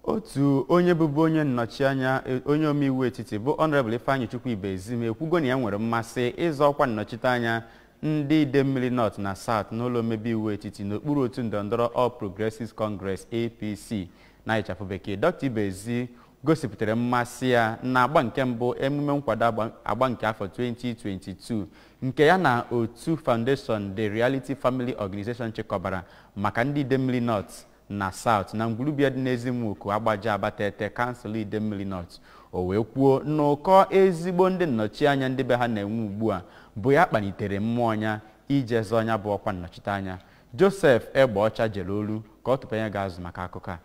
Otu onye bụbu onye nnọchianya onye omeiwu etiti bụ Honorable Ifeanyichukwu Ibezim ekwugo na ya nwere mmasị ịzọ ọkwa nnọchiteanya ndị Idemmili North na South n'ụlọ omebe iwu etiti n'okpuru otu ndọrọndọrọ All Progressives Congress APC na ịchafụ bekee. Dr. Ibezi gosipụtara mmasị ya na agba nke mbụ emume nkwado agba nke afọ 2022 nke ya na otu Foundation The Reality Family Organization chịkọbara maka ndị Idemmili North na South na ngwurubịa dị n'Ezimuku Agbaja Abatete kansụl Idemmili North. O wee kwuo na ụkọ ezigbo ndị nnọchianya ndị be ha na-enwe ugbu a bụ ya kpalitere mmụọ ya ije zọọ ya bụ ọkwa nnọchiteanya. Joseph Egbeọcha jere olu ka ọ tụpanye ga-azụ maka akụkọ a.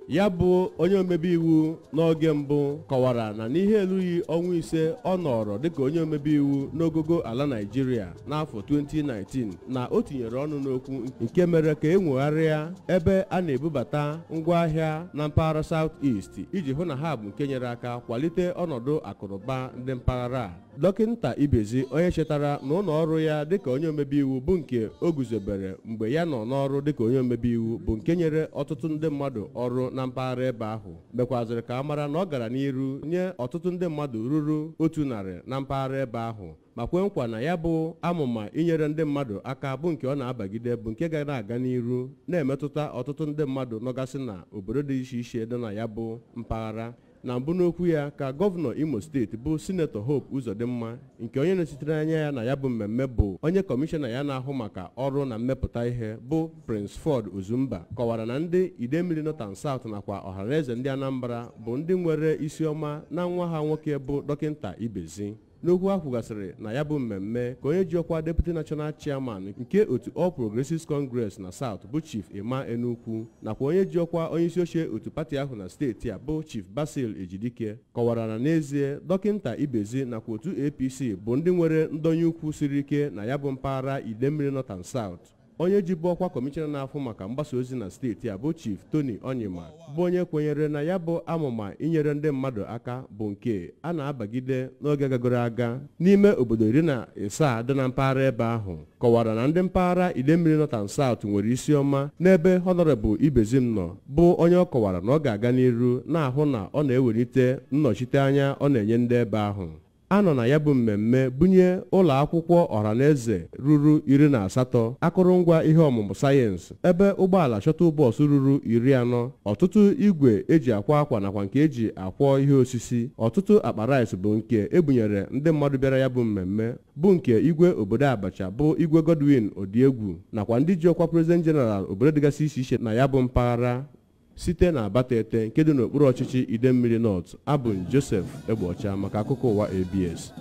Ya bụ onye omebe iwu n'oge mbụ kọwara na n'ihe erughị ọnwa 5 ọ nọrọ dịka onye omebe iwu n'ogogo ala Naịjirịa n'afọ 2019 na o tinyere ọnụ n'okwu nke mere ka e nwegharịa ebe a na-ebubata ngwaahịa na mpaghara South East iji hụ na ha bụ nke nyere aka kwalite ọnọdụ akụnụba ndị mpaghara a. Dọkịnta Ibezi, onye chetara na ụlọ ọrụ ya dịka onye omebe iwu bụ nke o guzobere mgbe ya nọ n'ọrụ dịka onye omebe iwu bụ nke nyere ọtụtụ ndị mmadụ ọrụ na mpaghara ebe ahụ, mekwazịrị ka a mara na ọ gara n'iru nye ọtụtụ ndị mmadụ ruru 100 na mpaghara ebe ahụ, ma kwe nkwa na ya bụ amụma inyere ndị mmadụ aka bụ nke ọ na-abagide bụ nke ga na-aga n'iru na-emetụta ọtụtụ ndị mmadụ nọgasị na obodo dị iche iche dị na ya bụ mpaghara. Na mbụ n'okwu ya ka gọvanọ Imo steeti bụ Sinetọ Hope Uzodimma nke onye nọchitere anya ya na ya bụ mmemme bụ onye kọmishọna ya na-ahụ maka ọrụ na mmepụta ihe bụ Prince Ford Ozumba kọwara na ndị Idemmili North and South nakwa ọhaneze ndị Anambra bụ ndị nwere isi ọma na nwa ha nwoke bụ Dọkịnta Ibezi. N'okwu ha kwugasịrị na ya bụ mmemme ka onye ji ọkwa Deputy National Chairman nke otu All Progressives Congress na South bụ Chief Emma Enukwu nakwa onye ji ọkwa onyeisi oche otu pati ahụ na steeti a bụ Chief Basil Ejidike kọwara na n'ezie Dọkịnta Ibezi nakwa otu APC bụ ndị nwere ndonye ukwu siri ike na ya bụ mpaghara Idemmili North and South. Onye jibu ọkwa kọmishọna na-afụ maka mgbasa ozi na steeti a bụ Chief Tony Onyima bụ onye kwenyere na ya bụ amụma inyere ndị mmadụ aka bụ nke a na-abagide n'oge gagoro aga n'ime obodo 17 dị na mpaghara ebe ahụ, kọwara na ndị mpaghara Idemmili North and South nwere isi ọma n'ebe Honorable Ibezim nọ bụ onye ọ kọwara na ọ ga-aga n'iru na-ahụ na ọ na-ewelite nnọchite anya ọ na-enye ndị ebe ahụ. A nọ na ya bụ mmemme bunye ụlọ akwụkwọ ọhaneze ruru 18 akụrụngwa ihe ọmụmụ sayensị, ebe ụgbọala shuttle bus ruru 40, ọtụtụ igwe eji akwa akwa nakwa nke eji akwọ ihe osisi, ọtụtụ akpa rice bụ nke ebunyere ndị mmadụ bịara ya bụ mmemme bụ nke igwe obodo Abacha bụ igwe Godwin Odiegwu nakwa ndị ji ọkwa President General obodo dịgasị iche iche na ya bụ mpaghara. Site na Abatete nke dị n'okpuru ọchịchị Idemmili North, abụ Joseph Egbeọcha maka akụkọ ụwa ABS.